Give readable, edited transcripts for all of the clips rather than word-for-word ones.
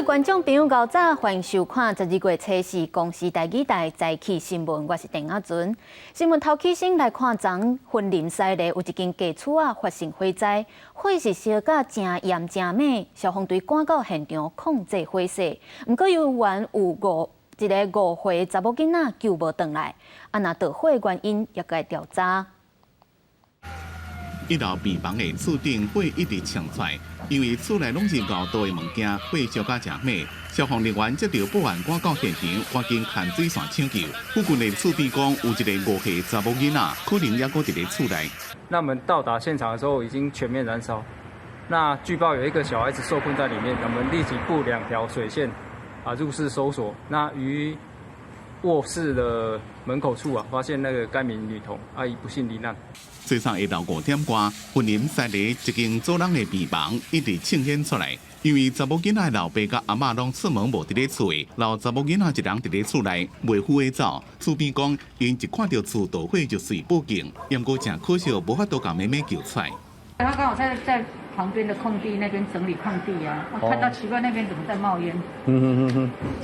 觀眾朋友，𠢕早，歡迎收看12月初四公視台語台早起新聞，我是鄧亞尊。新聞頭起先來看，昨雲林西螺有一間家厝仔發生火災，火勢燒甲誠嚴誠猛，消防隊趕到現場控制火勢。毋過猶原有一個5歲查某囡仔救無轉來，啊若著火原因猶閣調查。一樓病房的厝頂火一直衝出來，因為厝內攏是𠢕度的物件，火燒甲誠猛。消防人員接到報案，趕到現場，趕緊牽水線搶救。附近的厝邊講，有一個5歲查某囡仔，可能猶閣佇咧厝內。那我們到達現場的時候，已經全面燃燒。那據報有一個小孩子受困在裡面，我們立即佈兩條水線，入室搜索。那於臥室的門口處啊，發現那個該名女童，已不幸罹難。早上下晝5點外，雲林西螺一間祖人的病房一直衝煙出來，因為查某囡仔的老爸佮阿嬤攏出門無佇咧厝的，留查某囡仔一人佇咧厝內，袂赴會走。厝邊講，𪜶一看著厝著火就隨報警，毋過誠可惜，無法度共妹妹救出來。他剛好在旁邊的空地那邊整理空地啊，我看到奇怪那邊怎麼在冒煙，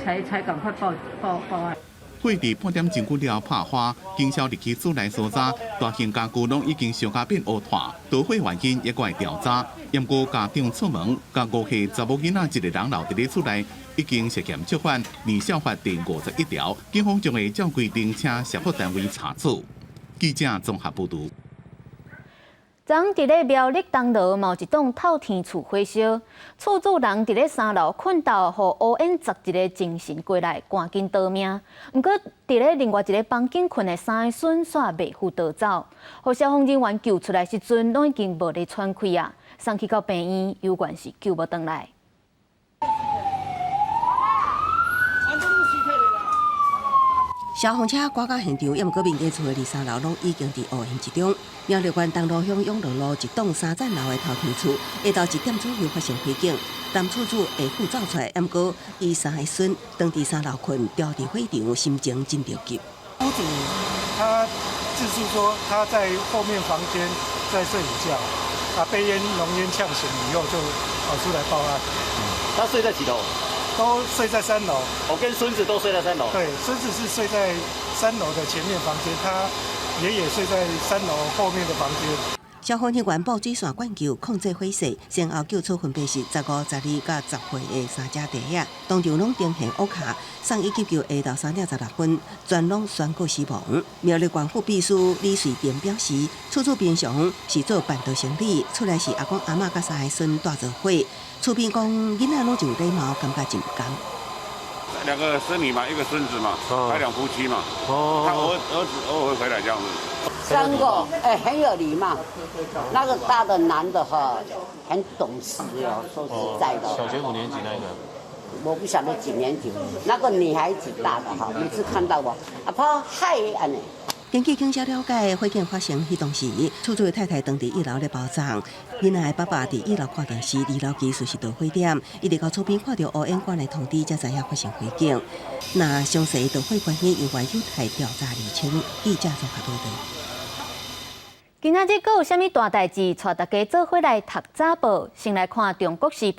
才趕快報案。火佇半點鐘久了拍花，警消入去厝內搜查，大型家具攏已經燒甲變烏炭，著火原因猶閣會調查。毋過家長出門，共5歲查某囡仔一個人留佇咧厝內，已經涉嫌觸犯《兒少法》第51條，警方將會照規定請社福單位查處。記者綜合報導。昨佇咧苗栗銅鑼嘛有一棟透天厝火燒，厝主人佇咧三樓睏到，予烏煙襲一个精神過來，趕緊逃命。毋過佇咧另外一個房間睏的三個孫煞袂赴逃走，予消防人員救出來時陣，攏已經無咧喘氣啊，送去到病院，猶原是救無轉來。消防車趕到現場，猶毋過民家厝的二三樓攏已經佇烏煙之中。苗栗縣銅鑼鄉永樂路一棟三層樓的透天厝，下晝1點左右發生火警，男厝主下鋪走出來，毋過伊三个孫當佇三樓睏，牢佇火場，心情真著急。屋主他自述說他在後面房間在睡午覺，被煙濃煙嗆醒以後就跑出來報案。他睡在幾樓？都睡在三樓。我跟孫子都睡在三樓。對，孫子是睡在三樓的前面房間，他爺爺睡在三樓後面的房間。消防人員佈水線灌救，控制火勢，先後救出分別是15、12佮10歲的三隻弟仔，當場攏呈現烏卡，送醫急救下晝3點16分，全攏宣告死亡。苗栗縣府秘書李瑞田表示，厝主平常是做辦桌生意，厝內是阿公阿嬤佮三个孫蹛做伙。厝邊講囡仔攏真有禮貌，感覺真毋甘。兩個孫女嘛，一個孫子嘛，還兩夫妻嘛。哦，他兒子偶爾會回來這樣子。三個，哎，很有禮貌。那個大的男的哈，很懂事喲，說實在的。小學五年級那個。我不曉得幾年級，那個女孩子大的哈，每次看到我，阿婆嗨按呢。根據警消了解，火警發生彼當時，厝主的太太當佇一樓咧包粽，囡仔的爸爸佇一樓看電視，二樓其實是著火點，一直到厝邊看著烏煙趕來通知，才知影發生火警。那詳細著火原因猶原有待調查釐清。記者綜合報導。今仔日閣有啥物大代誌？帶大家做伙來讀早報，先來看《中國時報》。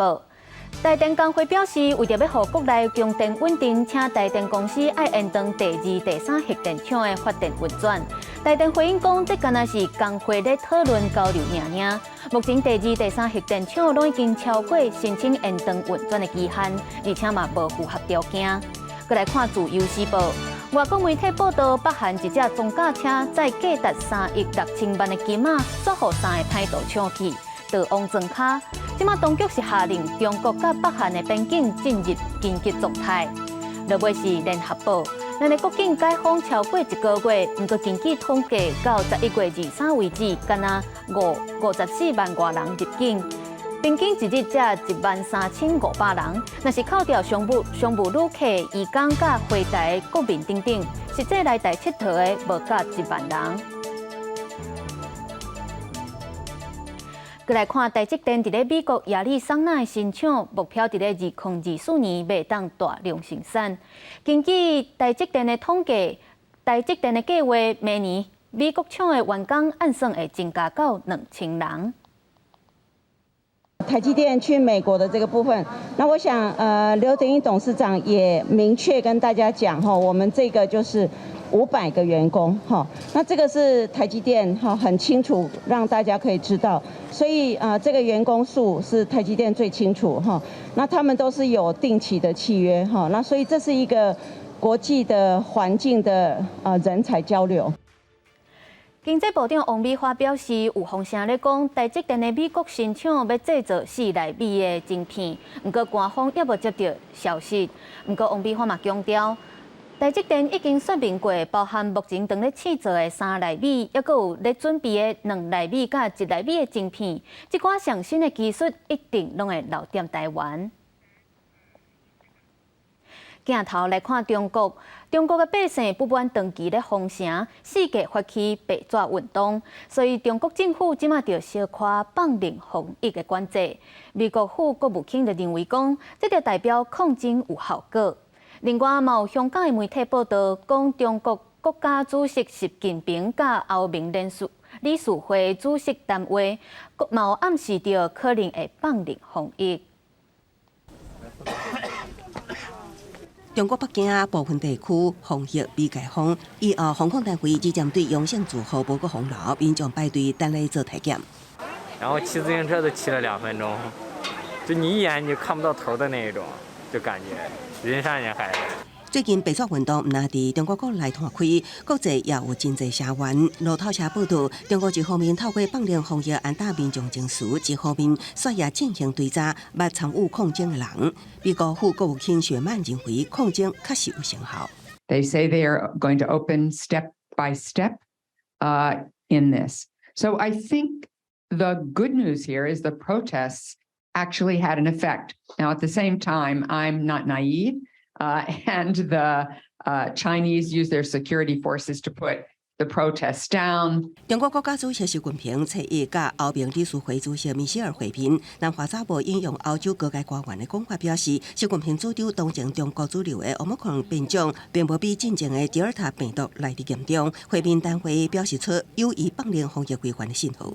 台電工會表示，為著欲予國內供電穩定，請台電公司愛延長第二、第三核電廠的發電運轉。台電回應講，這敢若是工會咧討論交流爾爾。目前第二、第三核電廠攏已經超過申請延長運轉的期限，而且嘛無符合條件。閣來看《自由時報》，外國媒體報道，北韓一隻裝甲車載價值3億6千萬的金仔，煞予三个歹徒搶去，逃往莊跤。這馬當局是下令中國佮北韓的邊境進入緊急狀態。落尾是聯合報，咱的國境解封超過一個月，毋過根據統計，到11月23為止，敢若54萬外人入境，平均一日才13,500人。若是扣掉商務旅客、移工佮回台國民等等，實際來台𨑨迌的無到1萬人。閣來看台積電佇咧美國亞利桑那的新廠，目標佇咧2024年欲當大量生產。根據台積電的統計，台積電的計劃，明年美國廠的員工按算會增加到2000人。台積電去美國的這個部分，那我想，劉德音董事長也明確跟大家講，哈，我們這個就是500個員工，哈，那這個是台積電哈很清楚，讓大家可以知道，所以啊，這個員工數是台積電最清楚，哈，那他們都是有定期的契約，哈，那所以這是一個國際的環境的人才交流。經濟部長王美花表示，有風聲咧講，台積電的美國新廠欲製造4奈米的晶片，毋過官方猶無接著消息。毋過王美花嘛強調，台積電已經說明過，包含目前正咧試做的3奈米，猶閣有咧準備的2奈米佮1奈米的晶片，這寡上新的技術一定攏會留踮台灣。鏡頭來看中國，中國的百姓不滿長期咧封城，四界發起白紙運動，所以中國政府這馬著小可放寬防疫的管制。美國副國務卿就認為講，這就代表抗爭有效果。另外，嘛有香港的媒體報道講，中國國家主席習近平佮歐盟理事會主席談話，嘛有暗示著可能會放寬防疫。中國北京部分地區防疫未解封，以後防控單位只針對陽性住戶無閣封樓，民眾排隊等來做體檢。然後騎自行車都騎了2分鐘，就你一眼你就看不到頭的那一種，就感覺人山人海。最近白紙運動毋但佇中國國內湠開，國際也有真濟聲援。路透社報道，中國一方面透過放寬防疫安撫民眾情緒，一方面煞也進行追查捌參與抗爭的人。美國副國務卿雪曼認為，抗爭確實有成效。 They say they are going to open step by step in this. So I think the good news here is the protests actually had an effect. Now, at the same time, I'm not naive. And the Chinese use their security forces to put the protests down. 中國國家主席習近平初一佮歐盟理事會主席米歇爾會面。南華早報引用歐洲高階官員的講法表示，習近平主張當前中國主流的奧密克戎變種並無比進前的德爾塔病毒來得嚴重。會面談話表示出有意放寬防疫規範的信號。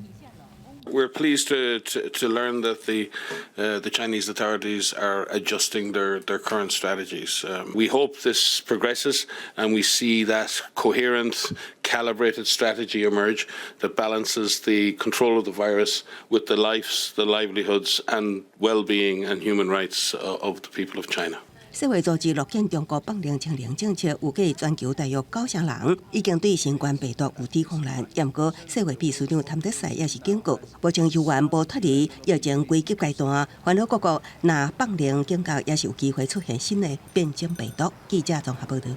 We're pleased to learn that the Chinese authorities are adjusting their current strategies. We hope this progresses and we see that coherent, calibrated strategy emerge that balances the control of the virus with the lives, the livelihoods and well-being and human rights of the people of China. 世衛組織樂見中國放寬清零政策，預計全球大約9成人已經對新冠病毒有抵抗力。毋過，世衛秘書長譚德塞也是警告，目前猶原無脫離疫情危急階段，環球各國若放寬警覺，也是有機會出現新的變種病毒。記者綜合報導。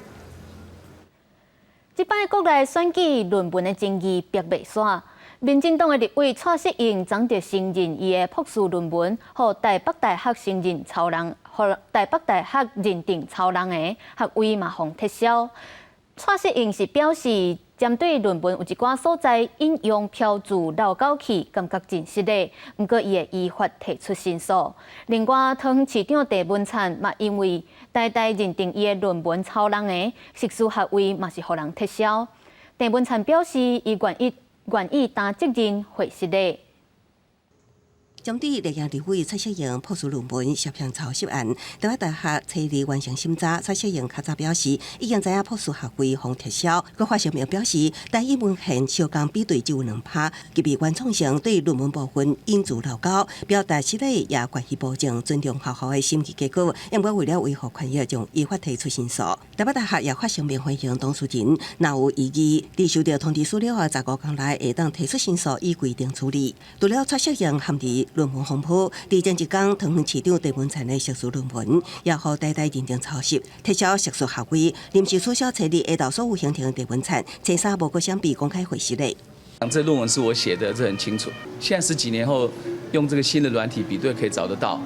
這擺國內選舉論文的爭議逼袂煞。民進黨的立委蔡適應昨就承認伊的博士論文，予台北大學承認抄人，予台北大學認定抄人的學位嘛，予撤銷。蔡適應是表示，針對論文有一寡所在引用標註漏勾去，感覺真失禮。毋過伊會依法提出申訴。另外，桃園市長鄭文燦嘛，因為台大認定伊的論文抄人的碩士學位嘛是予人撤銷。鄭文燦表示，伊願意擔責任回失禮。針對綠營立委蔡適應博士論文涉嫌抄襲案，台北大學初二完成審查，蔡適應較早表示已經知影博士學位予撤銷，閣發聲明表示，單一文獻相仝比對只有2%，具備原創性對論文部分引注漏勾，表達失禮也關係保證尊重學校的審議結果，毋過為了維護權益，將依法提出申訴。台北大學也發聲明歡迎當事人，若有異議，佇收到通知書了後15天內會當提出申訴，依規定處理。除了蔡適應陷佇論文風波，佇前一工，桃園市長鄭文燦的碩士論文也予台大認定抄襲，撤銷碩士學位，臨時取消初二下晝所有行程。鄭文燦初三無閣閃避公開回失禮。這論文是我寫的，這很清楚。現在十幾年後，用這個新的軟體比對可以找得到。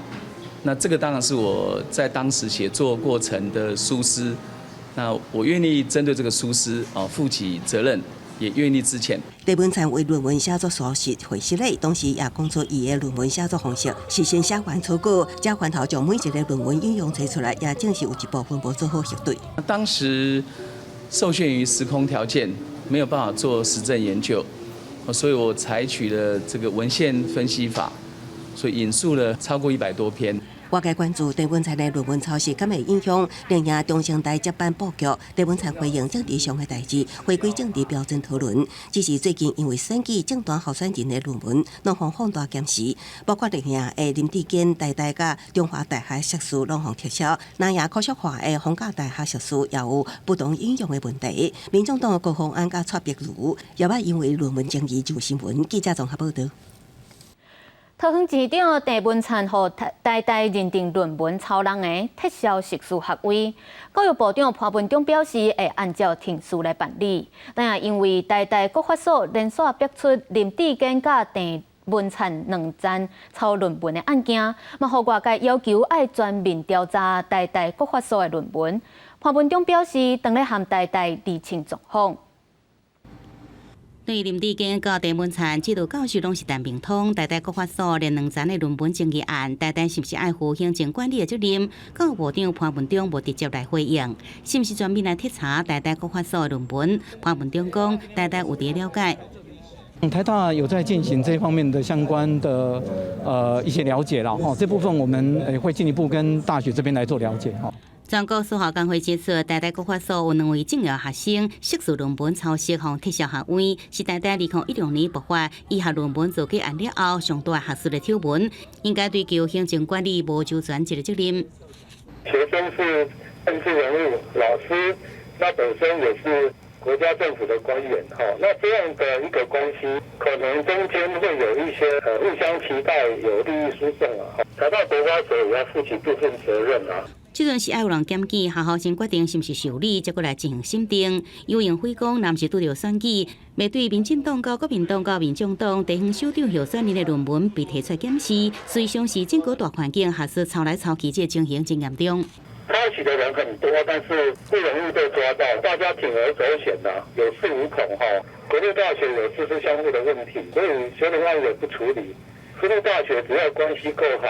那這個當然是我在當時寫作過程的疏失。那我願意針對這個疏失啊，負起責任。也願意致歉。鄭文燦為論文寫作疏失回失禮，同時也講出伊的論文寫作方式是先寫完草稿，才翻頭將每一个論文引用提出來，也正是有一部分無做好核對。當時受限於時空條件，沒有辦法做實證研究，所以我採取了這個文獻分析法。所以引述了超過100多篇。外界關注鄭文燦的論文抄襲，敢會影響綠營中生代接班布局？鄭文燦回應政治上的代誌，回歸政治標準討論。只是最近因為選舉政黨候選人的論文，攏予放大檢視，包括綠營的林智堅台大佮中華大學碩士攏予撤銷，藍營柯淑華的逢甲大學碩士也有不當引用的問題。民眾黨高虹安佮蔡壁如也捌因為論文爭議上新聞。記者綜合報道。桃園市長鄭文燦予台大認定論文抄人的，撤銷碩士學位。教育部長潘文忠表示，會按照程序來辦理。但也因為台大國發所連續爆出林智堅佮鄭文燦兩層抄論文的案件，嘛予外界要求愛全面調查台大國發所的論文。潘文忠表示，當咧和台大釐清狀況。對林智堅佮鄭文燦，這位教授攏是陳明通，台大國發所連兩層的論文爭議案，台大是毋是愛負行政管理的責任？教育部長潘文忠無直接來回應，是毋是全面來徹查台大國發所的論文？潘文忠講，台大有佇了解。台大有在進行這方面的相關的一些了解啦，吼，這部分我們會進一步跟大學這邊來做了解，吼。全國數學工會指出，台大國發所有兩位重要學生碩士論文抄襲，予撤銷學位，是台大2016年爆發醫學論文造假案了後上大學術的醜聞，應該追究行政管理無周全這個責任。學生是政治人物，老師那本身也是國家政府的官員，哈，那這樣的一個關係，可能中間會有一些互相期待，有利益輸送啊。台大國發所也要負起部分責任啊。這陣是愛有人檢舉，學校先決定是毋是受理，才閣來進行審定。游應輝講，若毋是拄著選舉，面對民進黨、國民黨、民眾黨地方首長候選人的論文被提出檢視，隨常是整個大環境學術抄來抄去，這個情形真嚴重。抄襲的人很多，但是不容易被抓到，大家鋌而走險吶，有恃無恐哈。國立大學有師師相護的問題，所以學倫案也不處理。私立大學只要關係夠好，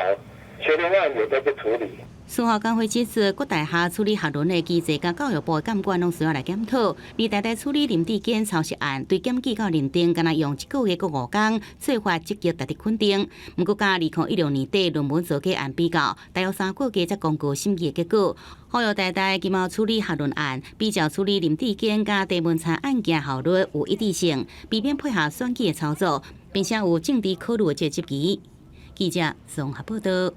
學倫案也都不處理。司法工會指出，各大學處理學倫的機制，佮教育部的監管攏需要來檢討。而台大處理林智堅抄襲案，對檢舉到認定，敢若用一個月閣5工，做法積極值得肯定。毋過，佮2016年底論文造假案比較，大約3個月才公告審議的結果。呼籲台大今後處理學倫案，比較處理林智堅佮鄭文燦案件效率有一致性，避免配合選舉的操作，並且有政治考慮的這個質疑。記者綜合報道。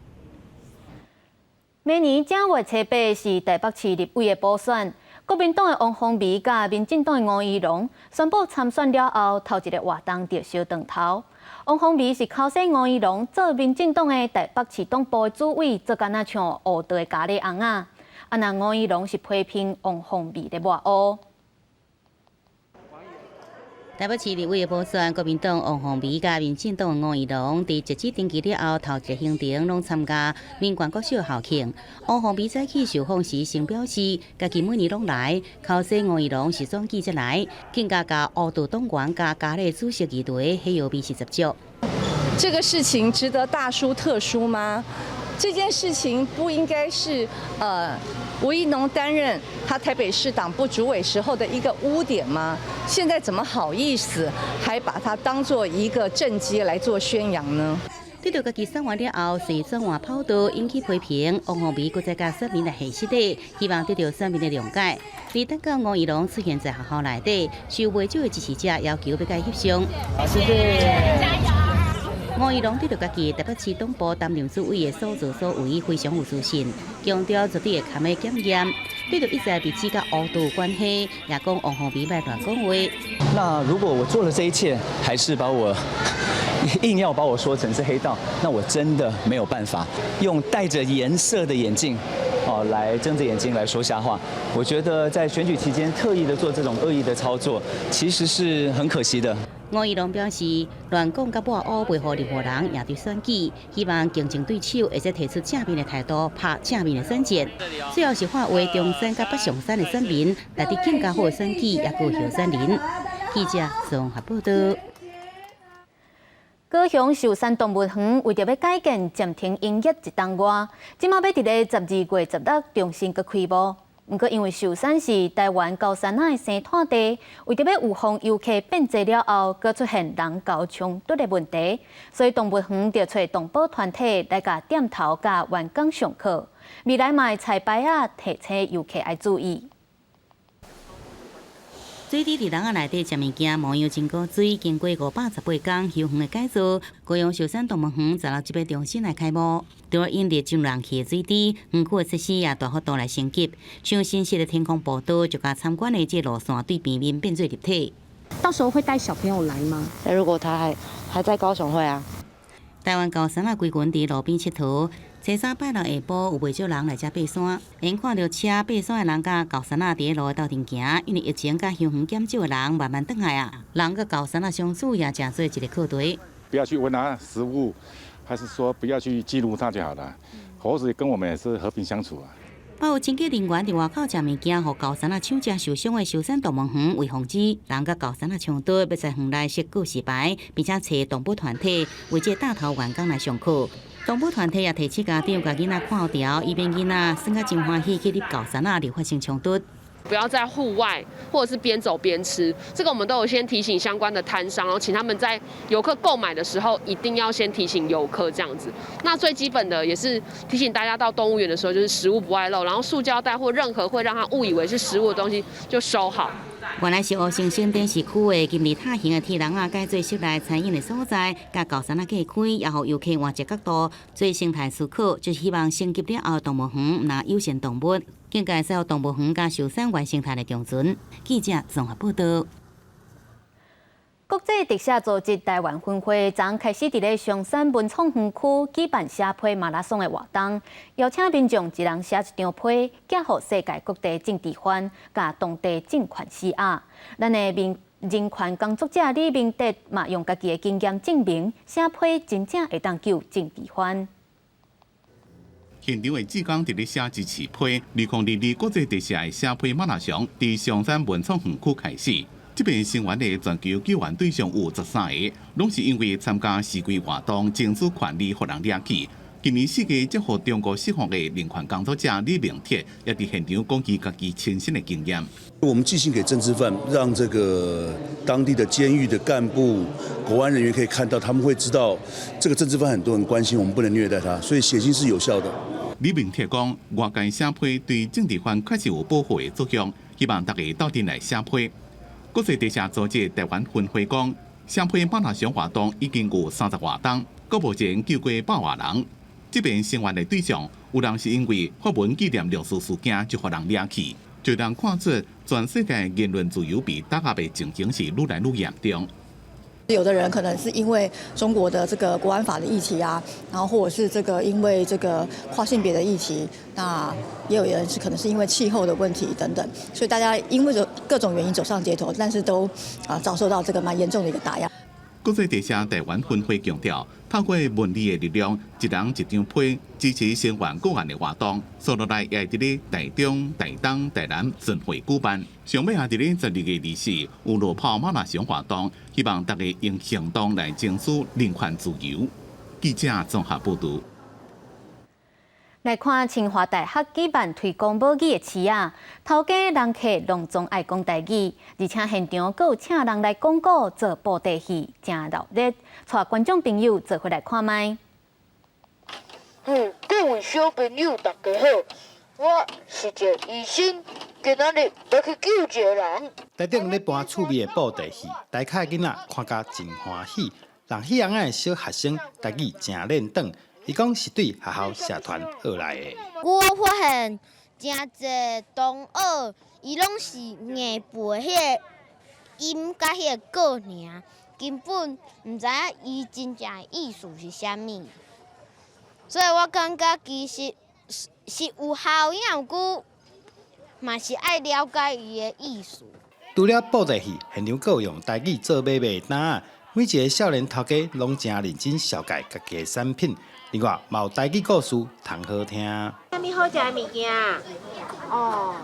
明年正月初八是台北市立委的補選，國民黨的王鴻薇佮民進黨的吳怡農宣布參選了後，頭一個活動就相撞頭。王鴻薇是剾洗吳怡農做民進黨的台北市黨部的主委，做敢若像烏道的咖喱尪仔。啊，那吳怡農是批評王鴻薇咧抹烏。台北市立委的補選，國民黨王鴻薇佮民進黨吳怡農，佇截止登記了後，頭一個行程攏參加民權國小校慶。王鴻薇早起受訪時，先表示，家己每年攏來，剾洗吳怡農是選舉才來，更加共烏道黨員佮咖喱主席議題，火藥味是十足。這個事情值得大書特書嗎？這件事情不應該是吳怡農擔任他台北市黨部主委時候的一個污點嗎？現在怎麼好意思還把它當做一個政績來做宣揚呢？對著家己選完了後，隨轉換跑道，引起批評。王鴻薇閣再共選民來現實的，希望得到選民的諒解。而等到吳怡農出現在學校內底，受袂少的支持者要求欲共伊翕相。謝謝，加油！吳怡農對著家己台北市黨部擔任主委的所作所為非常有自信，強調絕對會堪得檢驗。對著一再被指佮烏道有關係，也講王鴻薇莫亂講話。那如果我做了這一切，還是把我硬要把我說成是黑道，那我真的沒有辦法用戴着顏色的眼鏡，哦，來睜着眼睛來說瞎話。我覺得在選舉期間特意的做這種惡意的操作，其實是很可惜的。吳怡農表示，亂講佮抹烏袂予任何人贏著選舉，希望競爭對手會使提出正面的態度，拍正面的選戰。最後是喊話中山佮北上山的選民，來佇更加好的選舉，抑閣有候選人。記者綜合報道。高雄壽山動物園為著欲改建，暫停營業一冬外，這馬欲佇咧12月16重新閣開幕。毋過因為壽山是台灣高山仔的生態地，為著欲預防遊客變濟了後，閣出現人猴衝突的問題，所以動物園就揣動保團體來共店頭佮員工上課。未來嘛會採牌仔提醒遊客愛注意。水池佇籠仔內底食物件，模樣真古錐。經過518工休園的改造，高雄壽山動物園十六這擺重新來開幕。除了引入真人氣的水池，園區的設施也大幅度來升級，像新設的天空步道，就共參觀的這路線對平面變做立體。到時候會帶小朋友來嗎？如果他還在高雄會啊。台灣高山仔規群佇路邊𨑨迌，初三拜六下晡有袂少人來遮爬山。𪜶看著車爬山的人佮猴山仔佇咧路鬥陣行，因為疫情佮鄉園減少的人慢慢轉來啊，人佮猴山仔相處也成做一個課題。不要去問他食物，還是說不要去激怒他就好了。猴子跟我們也是和平相處啊。包有清潔人員佇外口食物件，予猴山仔搶食受傷的壽山動物園為防止人佮猴山仔衝突，欲在園內設告示牌，並且揣動保團體為這帶頭員工來上課。動保團體也提醒家長，共囡仔看好牢，以免囡仔耍甲真歡喜去入猴山仔而發生衝突。不要在戶外或者是邊走邊吃，這個我們都有先提醒相關的攤商，然後請他們在遊客購買的時候一定要先提醒遊客這樣子。那最基本的也是提醒大家到動物園的時候，就是食物不外漏，然後塑膠袋或任何會讓他誤以為是食物的東西就收好。原來是烏莴新電視區的金字塔形的鐵籠仔，改做室內餐飲的所在，共猴山仔隔開，也予遊客換一個角度做生態思考，就是希望升級了後動物園若友善動物，更加會使予動物園佮壽山原生態來共存。記者綜合報道。國際特赦組織台灣分會昨開始佇咧松山文創園區舉辦寫批馬拉松的活動，邀請民眾一人寫一張批，寄予世界各地政治犯，共當地政權施壓。咱的民人權工作者李明哲嘛用家己的經驗證明，寫批真正會當救政治犯。現場的志工佇咧寫支持批，2022國際特赦的寫批馬拉松，佇松山文創園區開始。這遍聲援的全球救援對象有13个，攏是因為參加示威活動爭取權利，予人掠去。今年四月，接獲中國釋放的人權工作者李明哲，也佇現場講起家己親身的經驗。我們寄信給政治犯，讓這個當地的監獄的幹部、國安人員可以看到，他們會知道這個政治犯很多人關心，我們不能虐待他，所以寫信是有效的。李明哲講，外界寫批對政治犯確實有保護的作用，希望大家鬥陣來寫批。國際特赦組織台灣分會講，寫批馬拉松活動已經有30外冬，閣目前救過百外人。這遍聲援的對象，有人是因為發文紀念六四事件就予人掠去，就人看出全世界言論自由被打壓的情形是愈來愈嚴重。有的人可能是因為中國的這個國安法的議題啊，然後或者是這個因為這個跨性別的議題，那也有人是可能是因為氣候的問題等等，所以大家因為各種原因走上街頭，但是都遭受到這個蠻嚴重的一個打壓。國際特赦台灣分會強調，透過文字的力量，一人一張批支持聲援個案的活動，紲落來也會佇咧台中、台東、台南巡迴舉辦。上尾也佇咧12月24有路跑馬拉松活動，希望大家用行動來爭取人權自由。記者綜合報導。來看清華大學舉辦推廣母語的市仔，頭家人客攏總愛講台語，而且現場閣有請人來講古做布袋戲，誠熱鬧。帶觀眾朋友做伙來看覓。各位小朋友，大家好，我是一个醫生，今仔日欲去救一个人。台頂咧搬趣味的布袋戲，大家囡仔看甲真歡喜。人彼翁仔的小學生台語誠輪轉。伊講是對學校社團學來的。我發現誠濟同學，伊攏是硬背彼个音佮彼個歌爾，根本毋知影伊真正的意思是啥物。所以我感覺其實是有效影，毋過嘛是愛了解伊的意思。除了布袋戲，現場閣有用台語做買賣單仔，每一个少年頭家攏誠認真紹介家己的產品。另外，嘛有台語故事通好聽。啥物好食的物件？哦，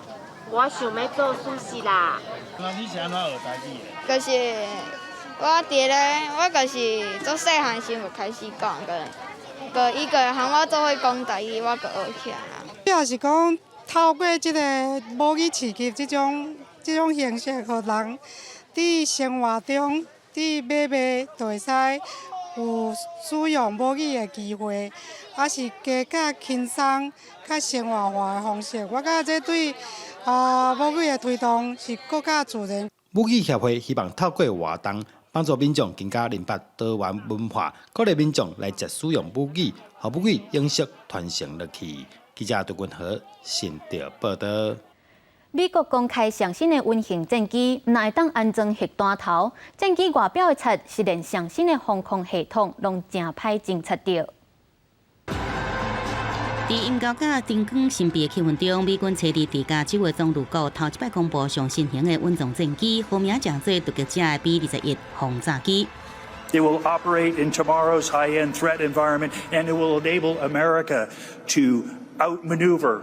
我想欲做壽司啦。那你是按怎學台語的？就是我佇咧，我就是做細漢時就開始講個，個伊個喊我做伙講台語，我就學起來啦。主要是講透過這个母語市集這種形式，予人佇生活中佇買賣就會使有使用母語的機會，抑是加較輕鬆、較生活化的方式。我感覺這對母語的推動是閣較自然。母語協會希望透過活動，幫助民眾更加明白多元文化，鼓勵民眾來食使用母語，予母語永續傳承落去。記者杜君和新竹報導。美國公開上新的隱形戰機，毋但會當安裝核彈頭，戰機外表的漆是連上新的防空系統攏誠歹偵測著。佇陰溝佮燈光神秘的氣氛中，美軍揣佇加州的棕櫚谷頭一擺公布上新型的隱藏戰機，號名稱做突擊者的 B-21轟炸機。 It will operate in tomorrow's high-end threat environment, and it will enable America to outmaneuver,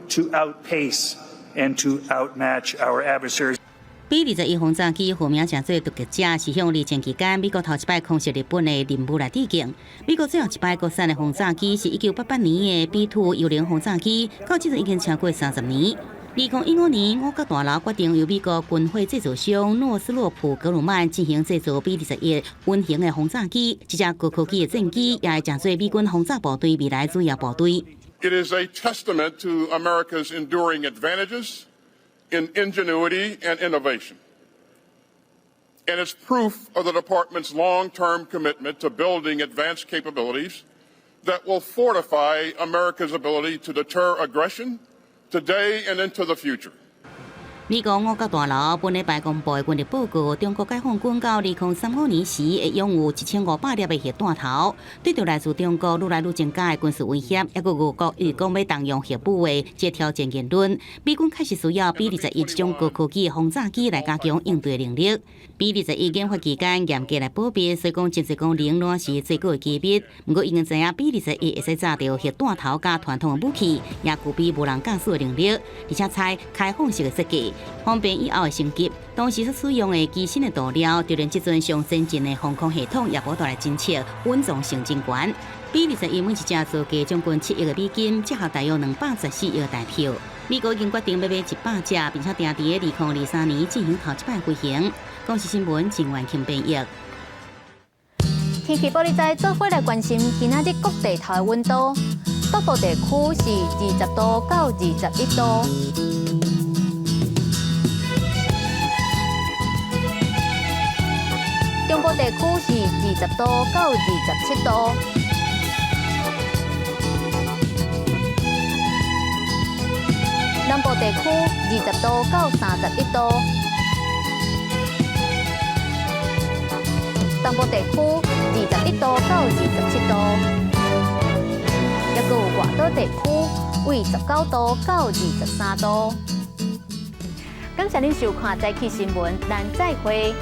to outpace, and to outmatch our adversaries. B-21轟炸機號名稱做突擊者，是向二戰期間美國頭一擺空襲日本的任務來致敬。美國最後一擺國產的轟炸機是1988年的 B-2幽靈轟炸機，到這陣已經超過30年。2015年，五角大樓決定由美國軍火製造商諾斯洛普格魯曼進行製造 B-21隱形的轟炸機，這隻高科技的戰機也會成做美軍轟炸部隊未來主要部隊。 It is a testament to America's enduring advantages in ingenuity and innovation. And it's proof of the department's long-term commitment to building advanced capabilities that will fortify America's ability to deter aggression today and into the future. 美國五角大樓本禮拜公布的軍力報告，中國解放軍到2035年時會擁有1500粒的核彈頭。對著來自中國愈來愈增加的軍事威脅，抑閣俄國欲講欲動用核武的這挑戰言論，美軍確實需要 B-21這種高科技的轟炸機來加強應對能力。B-21研發期間嚴格來保密，所以講真濟功能攏是最高的機密。毋過已經知影 B-21會使炸著核彈頭佮傳統的武器，也具備無人駕駛的能力，而且採開放式的設計。方便以後的升級，同時所使用的機身的塗料，就連這陣上先進的防空系統也無法來偵測，穩重性真懸。B-21每一隻造價將近7億的美金，折合大約214億台票。美國已經決定欲買100隻，並且訂佇2023年進行頭一擺飛行。公視新聞鄭婉慶編譯。天氣報你知，做伙來關心今仔日各地頭的溫度。北部地區是20度到21度。中部地區是20度到27度，南部地區20度到31度，東部地區21度到27度，抑閣有外島地區為19度到23度。感謝您收看《早起新聞》，咱再會。